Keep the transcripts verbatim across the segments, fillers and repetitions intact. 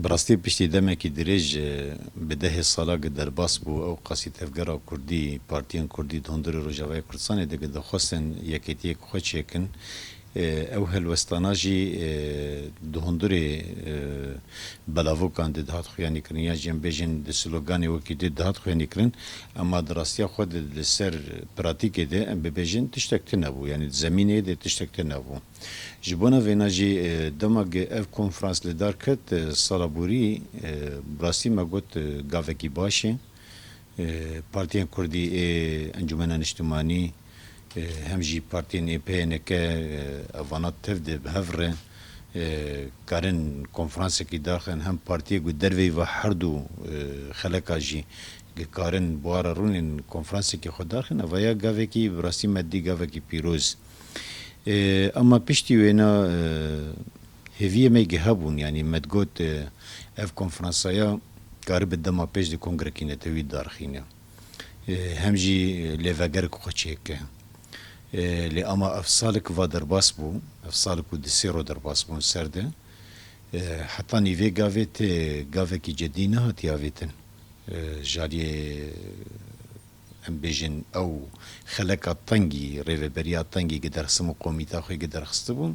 Bi rastî piştî demekî dirêj, e, bi dehê sala gi derbas bû, ew qasî tevgera Kurdî, partiyên Kurdî di hundirê Rojavayê Kurdistanê de gi dixwestin yekêtiyek xwe çêkin. E, ew helwestana jî, e, di hundirê, e, belavokan de dihat xuyanîkirin, ya jî em bêjin di sloganê wekî dî dihat xuyanîkirin, ema di rastiya xwe de li ser pratîkê de em bibêjin tiştek tune bû, yanî di zemînê de tiştek tune bû. Ji bona vêna jî, e, dema ge-, ev konferans li dar ket, e, sala borî, e, bi rastî me got, e, gavekî baş e. E, partiyên Kurdî ê Encûmena Niştimanî, e, hem jî partiyên ê P Y N K, e, evana tev de bi hev re, e, karin konferansekî daxin, hem partiyê ku derveyî ve herdu, e, xeleka jî karin buhara rûnên konferansekî xwe daxin, eva ya gavekî bi rastî me dî gavekî pîroz. E, ema piştî wêna, e, hêviyê me gi hebûn, yanî me digot, e, ev konferansaya karibe dema pêş di kongrekî netewî darxîne. E, hem jî lêvegerek xwe çêke. E, lê ama ev salik va derbas bû, ev salik û di sê ro derbas bûn ser de. E, heta nîvê gavê tê gavekî cedî nehatiye avêtin. E, ji aliyê em bêjin, ew xeleka tengî, rêveberiya tengî gi derxistin û komîta xwe gi derxistibûn,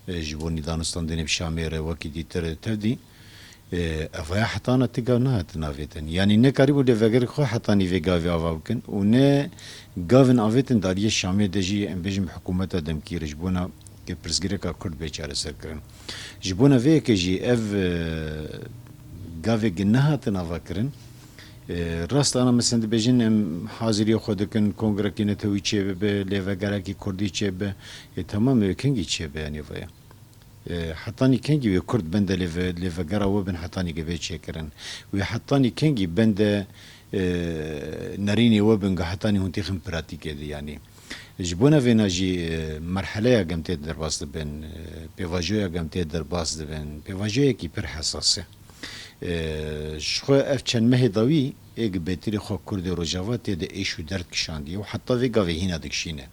e, ji bo nî danûstandinê bi Şamê re wekî dîtir tevdî, e, evaya hetana ti gav nehatin avêtin. Yanî nekarîbû lêvegerek xwe heta nîvê gavê ava bikin û ne gavin avêtin di aliyê Şamê de jî, em bêjin, bi hikûmeta demkî re ji bona ke pirsgirêka Kurd bê çareserkirin. Ji bona vê yekê jî ev, e, gavê gi nehatin avakirin, e, rast ana, mesela dibêjin, em haziriyê xwe dikin, kongrekî netewî çêbibe, lêvegerekî Kurdî çêbe. E, temam, e, kengî çêbe, yanî vaya. E, hetanî kengî wê Kurd bende lêve-, lêvegera we bin, hetanî ge bê çêkirin? Wê hetanî kengî bende, e, nerînê we bin, ge hetanî hûn têxin pratîkê de, yanî. Ji bona vêna jî, e, merheleya gem tê derbas dibin, e, pêvajoya gem tê derbas dibin, pêvajoyekî pir hesas e. E, ji xwe ev çend mehê dawî ê gi bêtirî xwe Kurdê Rojava tê de êş û derd kişandiye û heta vê gavê hîna dikişîne.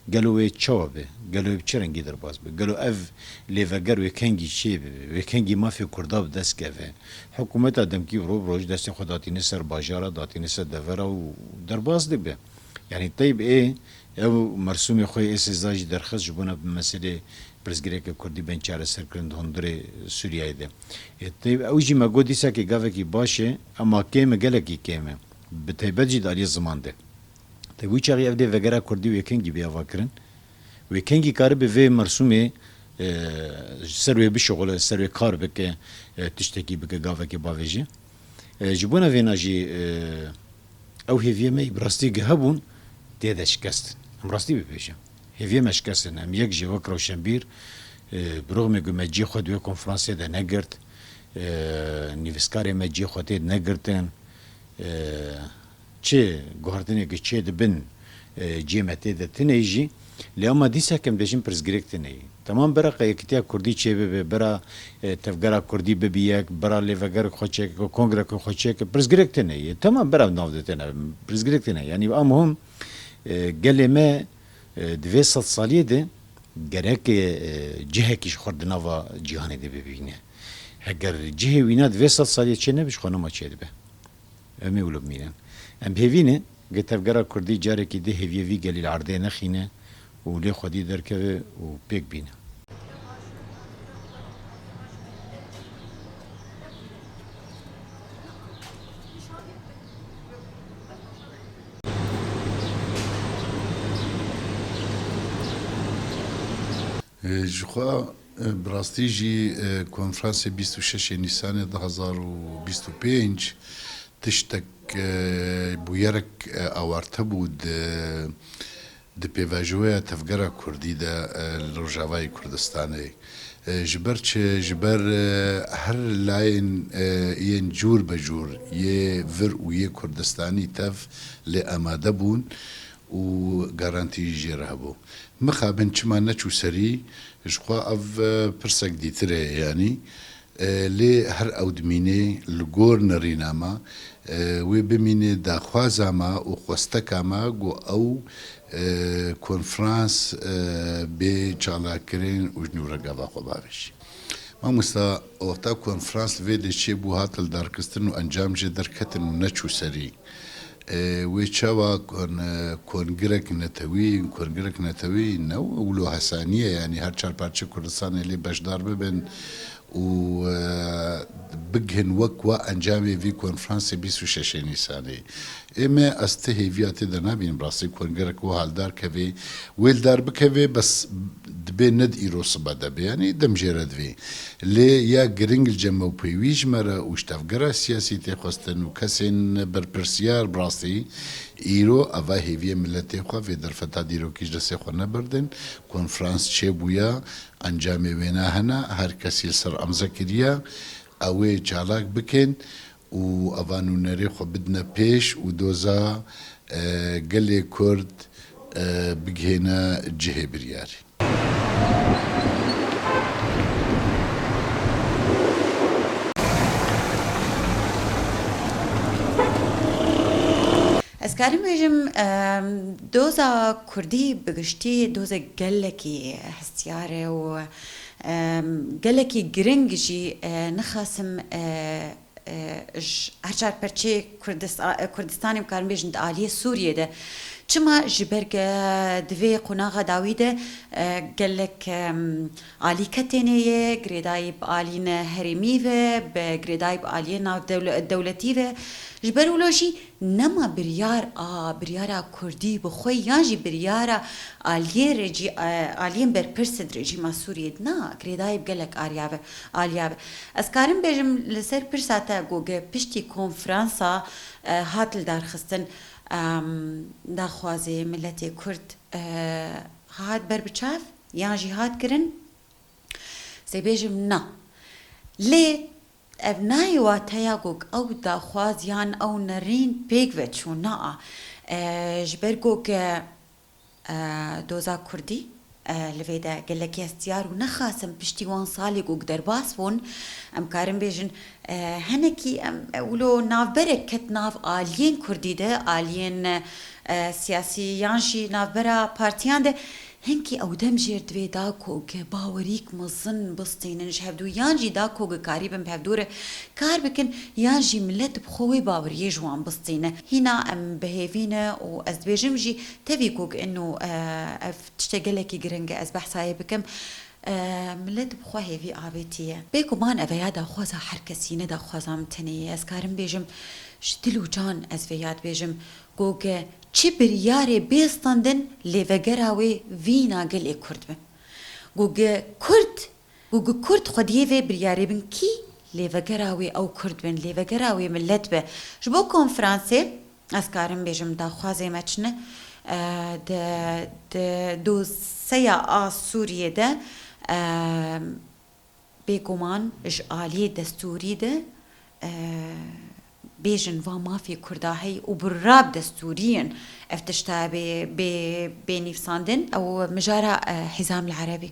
Gelo wê çawa be? Gelo wê bi çi rengî derbas be? Gelo ev lêveger wê kengî çê bibe? Wê kengî mafê Kurda bi dest keve? Hikûmeta demkî roj bi roj destê xwe datîne ser bajara, datîne ser devera û derbas dibe. Yanî teyb ê ew mersûmê xwe yê sêzdeh jî derxist ji bona bi meselê pirsgirêkê Kurdî bên çareserkirin di hundirê Sûriyeyê de. Ê, teyb ew jî me got dîsekê gavekî baş e, ema kêm e, gelekî kêm e. Bi taybet jî di aliyê ziman de. Te wî çaxî ev lêvegera Kurdî wê kengî bê avakirin? Wê kengî karibe vê mersûmê, e, ser wê bişuxule, ser wê kar bike, e, tiştekî bike, gavekê bavêje? E, ji bona vêna jî, e, ew hêviyê me yî bi rastî gi hebûn tê de şikestin. Em rastî bibêjin. Hêviyê me şikestin. Em yek jî wek rewşenbîr, e, bi rixmê ku me cihê xwe di wê konferansê de negirt, e, nivîskarê me cihê xwe tê de negirtin, e, çi guhertinê ku çê dibin, e, cihê me tê de tune yî jî, lê ema dîsa ke em dibêjin pirsgirêk tune yî. Temam bira qe yekîtiya Kurdî çêbibe, bira, e, tevgera Kurdî bibe yek, bira lêvegerek xwe çêke, kongre xwe çêke, pirsgirêk tune yî. Temam bira nav de tune, pirsgirêk tune. Yanî a muhim, e, gelê me, e, di vê sed saliyê de gerek, e, cihekî ji xwe di nava cîhanê de bibîne. Heger cihê wîna di vê sed saliyê çê nebe, ji xwe nema çêdibe. Em ê wilo bimînin. Em hêvî ne, ge tevgera Kurdî carekî di hêviyê vî gelî li erdê nexîne û lê xwedî derkeve û pêk bîne. Ji xwe, bi rastî jî, konferansê bîst û şeş Nîsanê du hazar û bîst û pênc tiştek, e, bûyerek, e, awarte bû di, di pêvajoya tevgera Kurdî de, e, li Rojavayê Kurdistanê. E, ji ber çi? Ji ber, e, her layên, e, yên cûr be cûr yê vir û yê Kurdistanî tev lê amade bûn û garantî jê re hebû. Mixabin çima neçû serî, ji xwe ev, e, pirsek dîtir e, yanî, e, lê her ew dimîne li gor nerîna me, e, wê bimîne daxwaza me û xwesteka me ku ew, e, konferans, e, bê çalakirin û ji nû re gava xwe bavêjî. Mamosta, wexta konferans li vê dê çêbû, hat hildarxistin û encam jê derketin û neçû serî. E, wê çawa kon-, e, kongirek netewî, kongirek netewî ne wilo hesaniye, yanî her çar parçeyê Kurdistanê lê beşdar bibin û, e, bigihin wek wa encamê vî konferansê bîst û şeşê Nîsanê. Ê me ez ti hêviya tê de nabînim, rastî kongirek wiha li dar kevê, wê li dar bikevê, bes dibê ne di îro sibe de bê, yanî dem jê re divê. Lê ya giring li cem me û pêwî ji me re û ji tevgera siyasî tê xwestin û kesên berpirsiyar bi rastî îro eva hêviyê miletê xwe vê derfeta dîrokî ji destê xwe nebirdin. Konferans çêbûya, encamê wêna hene, her kesî li ser emze kiriye, ew ê çalak bikin û eva nûnerê xwe bidine pêş û doza, e, gelê Kurd, e, bigihêne cihê biryarê. Ez karim bêjim, em, doza Kurdî bi giştî dozek gelekî hestiyar e û, em, gelekî giring jî, e, nixasim, e, e, ji her çar perçeyê Kurdis-, a, Kurdistanê, em karin bêjin di aliyê Sûriyê de. Çima? Ji ber ke di vê qonaxa dawî de, e, gelek, em, alî ketênê ye, girêdayî bi aliyên herêmî ve, bi girêdayî bi aliyên navdewle-, dewletî ve. Ji ber wilo jî nema biryar a, biryara Kurdî bi xwe yan jî biryara aliyê rejî-, e, aliyên berpirs di rejîma Sûriyê de na, girêdayî bi gelek ariya ve, aliya ve. Ez karim bêjim li ser pirsa te ku ge piştî konferansa, e, hat lidarxistin, em, daxwazê miletê Kurd, e, hat ber bi çav yan jî hat kirin? Sê bêjim na. Lê ev nayê wateya ku ew daxwaz yan ew nerîn pêk ve çû, na. E, ji ber ku, e, doza Kurdî, e, li vê de gelekî hestiyar û nexasim piştî wan salê ku derbas bûn, em karin bêjin, e, hinekî em, e, wilo navberek ket nav aliyên Kurdî de, aliyên, e, siyasî yan jî navbera partiyan de, hinkî ew dem jêr divê da ku ge bawerîk mezin bistînin ji hevdû, yan jî da ku ge karîbin bi hevdû re kar bikin, yan jî milet bi xwe wê baweriyê ji wan bistîne. Hîna em bi hêvî ne û ez dibêjim jî tevî ku ge ino, e, ev tişte gelekî giring e ez behsa yê bikim. E, milet bi xwe hêvî avêtiye. Bêguman ev ya daxwaza her kesî ne daxwaza min tenê ye. Ez karim bêjim ji dil û can ez vê ya dibêjim. Goge çi biryarê bê standin lêvegera wê vîna gelê Kurd bin. Goge Kurd, goge Kurd xwediyê vê biryarê bin kî lêvegera wê ew Kurd bin, lêvegera wê milet be. Ji bo konferansê ez karim bêjim daxwazê me çi ne, e, di, di doseya a Sûriyê de, e, bêguman ji aliyê destûrî de, e, bêjin va mafê Kurda heyî û bi rab destûrî in ev tişta bê, bê, bê nivîsandin. Ew mijara, e, Hizam el Erebî.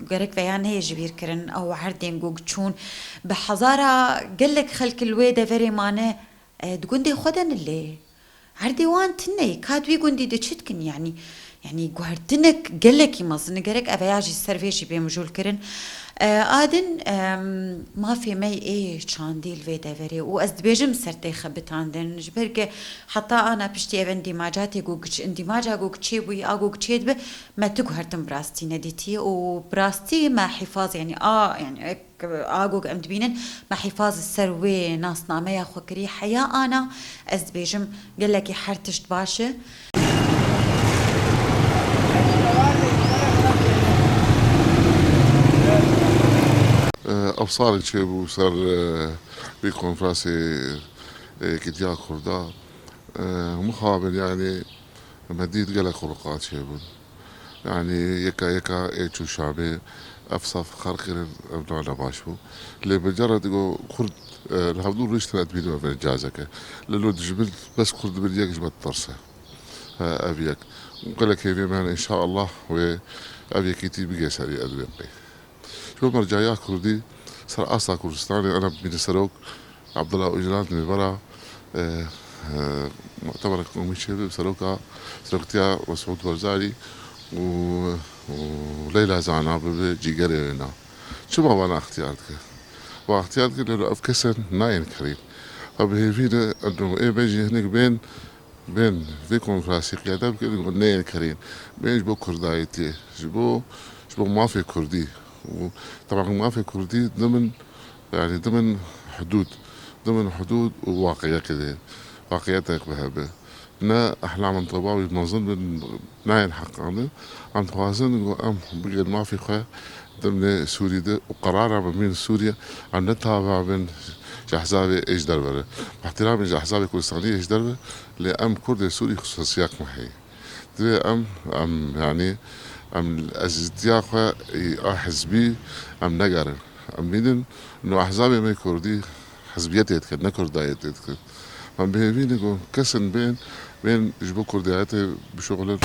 Gerek veya neyê ji bîr kirin, ew erdên ku çûn bi hezara gelek xelk li wê deverê mane, e, di gundê xwe de ne lê. Erdê wan tune ye, ka di wî gundî de çi dikin, yanî, yanî guhertinek gelekî mezin e, gerek ev ya jî ser vê jî bê mijûl kirin. E, a din, em, mafê me ê çandî li vê deverê û ez dibêjim ser tê xebitandin, ji ber ke heta ana piştî ev endîmaca tê ku giç-, endîmaca ku çêbûyî, a ku çêdibe, me tu guhertin bi rastî nedîtiye û bi rastî me hîfaz, yanî a, yanî ek a ku em dibînin, me hîfaz li ser wê nasnameya xwe kirî. Heya ana, ez dibêjim, gelekî her tişt baş e. Ev salek çêbû ser, e, vî konferansê, e, Yekîtiya Kurda. E, mixabin, yanî, me dît gelek xuluqat çêbûn. Yanî yeka yeka ê çû Şamê, ev saf xerq kirin, ev ne, ne baş bû. Lê bi cara digo Kurd, e, li hevdû rûniştine, ez dibînim ev încazek e. Lê lo dijmin bes Kurd dibin yek ji me ditirse. E, ev yek. Gelek hêviyê me hene, înşallah wê ev yekîtî bigê serî ez wê qey. Ji bo merceya Kurdî ser asta Kurdistanê, ana bibîne serok Abdullah Ocalan di mêvera, e, e, mutemerek qewmî çêbe, seroka, seroktiya Mesûd Barzanî û, û Leyla Zana bibe cîgerê wêna. Çima wana extiyar dike? Wa extiyar dike, lê ev kesan nayên kirîn. Ev bi hêvî ne, eno ê bejî hinek bên, bên vê konferansê qiyade bikin, got neyên kirîn. Bên ji bo kurdayetiyê, ji bo, ji bo mafê kurdî. Û teban mafê kurdî dimin, yani dimin hudûd, dimin hudûd û waqiyekê de, waqiyetek bi hebe. Ne ehlam intibawî mezin bin, nayên heqandin. Em dixwazin ku em bigên mafê xwe dimnê Sûrî de û qerara bimîn Sûriye, em ne tava bin ji ehzabê ê ji derve re. Bi ihtiramê ji ehzabê Kurdistanî ê ji derve, lê em Kurdê Sûrî xisûsiyek me heye. Divê em, em, yanî, em ezîtiya xwe a hizbî em negerin. Em bînin, no ehzabê me Kurdî hizbiyetê dikin, ne Kurdayetê dikin. Em bi hêvî ne ku kesin bên, bên ji bo Kurdayetê bişuxulin.